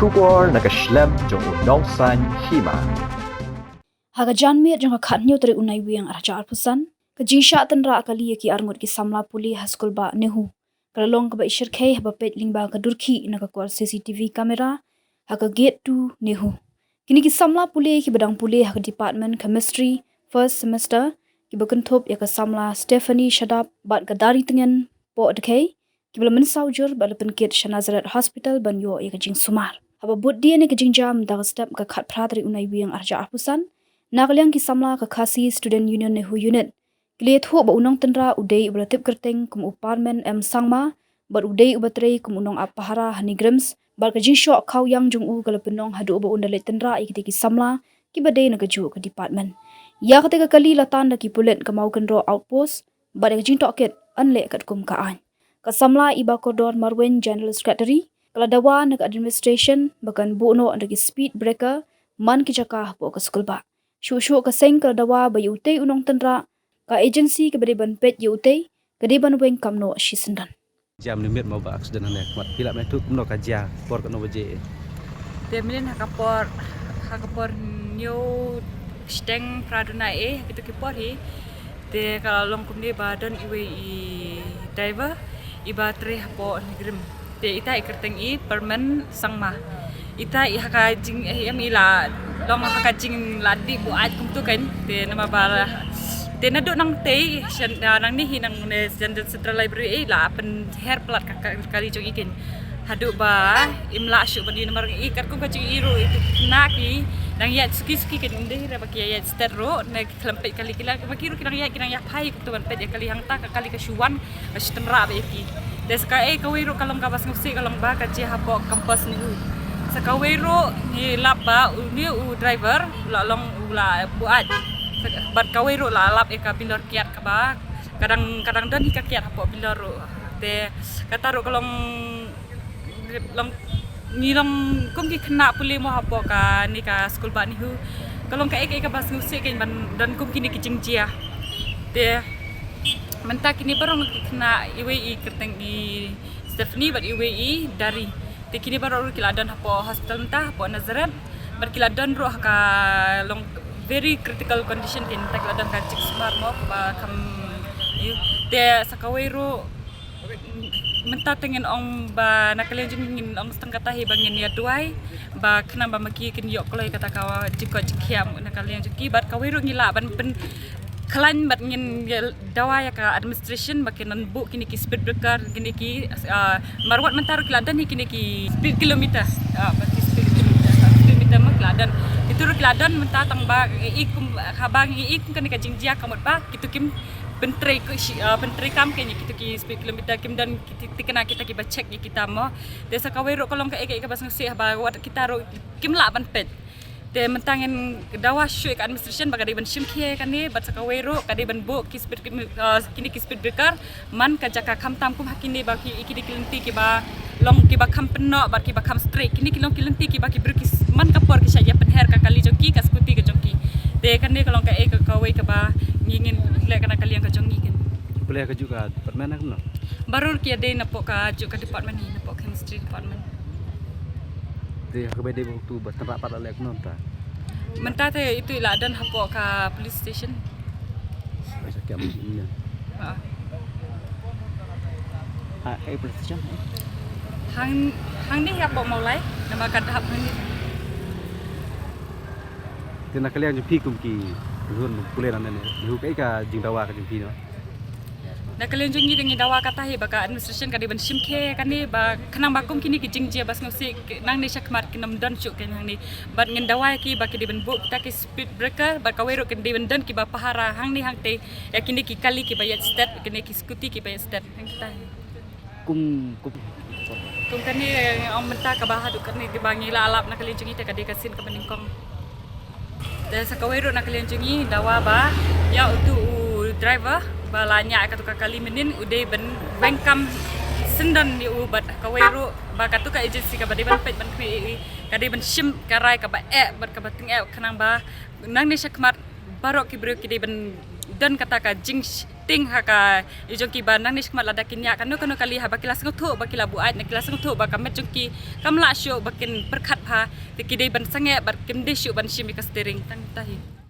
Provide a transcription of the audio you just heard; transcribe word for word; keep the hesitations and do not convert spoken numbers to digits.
Khubor na ka shlem jong u nongsaiñ hima. Ha ka janmiet jong ka khathynñiew tarik u Naiwieng arhajar arphew san, ka jingshah tynrah kali ïa ki arngut ki samla pule ha skul bah NEHU ka la long kaba ishyrkhei haba peit lyngba ka durkhih na ka kor C C T V camera ha ka gate two NEHU. Kine ki samla pule kiba dang pule ha ka department chemistry first semester, kiba kynthup ïa ka samla Stephanie Shadap bad ka Daritngen Pohdkhei, kiba la mynsaw jur bad la pynkit sha Nazareth Hospital ban ïoh ïa ka jingsumar. Haba bud dien ïa ka jingjia mynta ka step ka khatphra tarik u Naiwieng arhajar arphew san, na ka liang ki samla ka Khasi Student Union NEHU Unit ki la ïathuh ba u nongtynrah u dei uba la tip kyrteng kum u Parmen M Sangma bad u dei uba trei kum u nongap pahara ha NEIGRIHMS, bad ka jingshoh khawiang jong u ka la pynlong haduh ba un da leit tynrah ïa kitei ki samla kiba dei na kajuh ka department. Ïa katei ka kali la tan da ki pulit ka Mawkynroh Outpost bad ïa ka jingtohkit yn leh katkum ka aiñ. Ka samla i Bah Kordor Marwein, General Secretary, ka la dawa na ka administration ba kan buh noh da ki speed breaker man ki jaka hapoh ka skul bah. Shuh shuh ka seng ka la dawa ba ïa utei u nongtynrah, ka agency kaba dei ban peit ïa utei ka dei ban weng kam noh shisyndon. Jia mynmiet mo ba accident hangne, mat phi lah ban ïathuh kumno ka jia, por katno baje? Te mynnin ha ka por, ha ka por hynñiew shiteng phra duna eh, ha kito ki por hi. Te ka la long kumne ba don iwei i driver iba trei hapoh NEIGRIHMS. Te ita i kyrteng i Parmen Sangma. Ita i ha ka jing, eh, em i la long ha ka jingla dih buaid kumtu kan. Te namar ba la, te naduh nangtei shen, ah, nangne hi nangne General Central Library i la pynher palat ka, ka kali jong i kan. Haduh ba im lah shuh ban ïoh namar i katkum ka jong i ruh i tu na ki nang ïaid suki suki kan, ym dei re ba ki ïaid stet ruh ne khlem peit kali ki la, ba ki ruh ki nang ïaid, ki nang ïaphai kumtu ban peit ïa kali, hangta ka kali ka shu wan ka shu tynrah bad ïa ki. Te sa kaei kawei ruh ka long kaba sngewsih ka long ba ka jia hapoh campus NEHU. Sa kawei ruh ngi lap ba une u driver u la long u la buaid. Sa, bad kawei ruh la lap ïa ka bilor kiad kaba ka dang, ka dang don hi ka kiad hapoh bilor ruh. Te kata ruh ka long, long, ngi long kum ki khynnah pule mo hapoh kane ka skul bah NEHU. Ka long kaei kaei kaba sngewsih kein ban don kum kine ki jingjia. Te mynta kine baroh ki khynnah, iwei i kyrteng i Stephanie bad iwei i Dari. Te kine baroh ruh ki la don hapoh hospital mynta, hapoh Nazareth. Bad ki la don ruh ha ka long very critical condition kein, mynta ki la don ka jingsumar mo kaba kham ïa. Te sa kawei ruh mynta te ngin ong ba na ka liang jong ngi ngin ong tang kata hi ba ngin ïa duwai ba khnang ba ma ki kin ïoh kloi kata ka jingkoit jingkhiah na ka liang jong ki, bad kawei ruh ngi lah ban pynkhlaiñ bad ngin ïa dawa ïa ka administration ba kin nang buh kine ki speed breaker, kine ki, ah, mar wat mynta ruh ki la don hi kine ki speed kilometer, ah, ba ki speed kilometer, ah, speed meter ma ki la don. Kito ruh ki la don mynta tang ba i kum, haba ngi i kum kane ka jingjia ka mut ba kito kim pyntrei ku shi, ah, pyntrei kam kein ïa kito ki speed kilometer, kim don ki ti-, thikna kita kiba check ïa kita mo. Te sa kawei ruh ka long kaei kaei kaba sngewsih haba wat kita ruh kim lah ban peit. Te mynta ngin dawa shuh ïa ka administration ba ka dei ban shim khia ïa kane, bad sa kawei ruh ka dei ban buh ki speed, ah, kine ki speed breaker man ka jaka, khamtam kum ha kine ba ki, kine ki lynti kiba long kiba kham pynnoh bad kiba kham straight. Kine ki long ki lynti kiba ki briew ki s-, man ka por ki shah ïa pynher ka kali jong ki, ka scooty ka jong ki. Te kane ka long kaei ka, kawei kaba ngi ngin leh ka na ka liang ka jong ngi kein. Pule ha kajuh ka department ne kumno? Baroh ki ïadei napoh kajuh ka department hi, napoh chemistry department. Te ha kaba dei ba utu ba tynrah pat la leh kumno mynta? Mynta te itu i la don hapoh ka police station. Sa kiam ïa. Ha. Ha, eh, police station, eh? Hang, hangne hapoh Mawlai, namar ka dap hangne. Te na ka liang jong phi kum ki riewhun pule nangne, ne hu kaei ka jingdawa ka jong phi noh? Na ka liang jong ngi te ngi dawa kata hi ba ka administration ka dei ban shim khia kane ba khnang ba kum kine ki jingjia ba sngewsih nangne shakhmat kin ym don shuh kein hangne. Bad ngin dawa ïa ki ba ki dei ban buh kita ki speed breaker, bad kawei ruh kin dei ban don kiba pahara hangne hangtei ïa kine ki kali kiba ïaid stet, kine ki scooty kiba ïaid stet. Hangta hi. Kum, kum. Kum kane, eh, ong mynta kaba haduh kane kiba ngi la lap na ka liang jong ngi te ka dei ka sien kaba nyngkong. Te sa kawei ruh na ka liang jong ngi dawa ba ïa utu u driver ba la ñiah ïa katu ka kali mynnin u dei ban weng kam syndon ïa u, bad kawei ruh ba katu ka agency kaba dei ban peit ban khmih ïa u ka dei ban shim ka rai kaba eh bad kaba tyngeh khnang ba nangne shakhmat baroh ki briew ki dei ban don kata ka jing ting ha ka ïa jong ki ba nangne shakhmat lada kin ïa kano kano kali haba ki la sngewthuh ba ki la buaid, na ki la sngewthuh ba ka met jong ki kam lah shuh ba kin pyrkhat bha, te ki dei ban sangeh bad kim dei shuh ban shim ïa ka steering. Tang ta hi.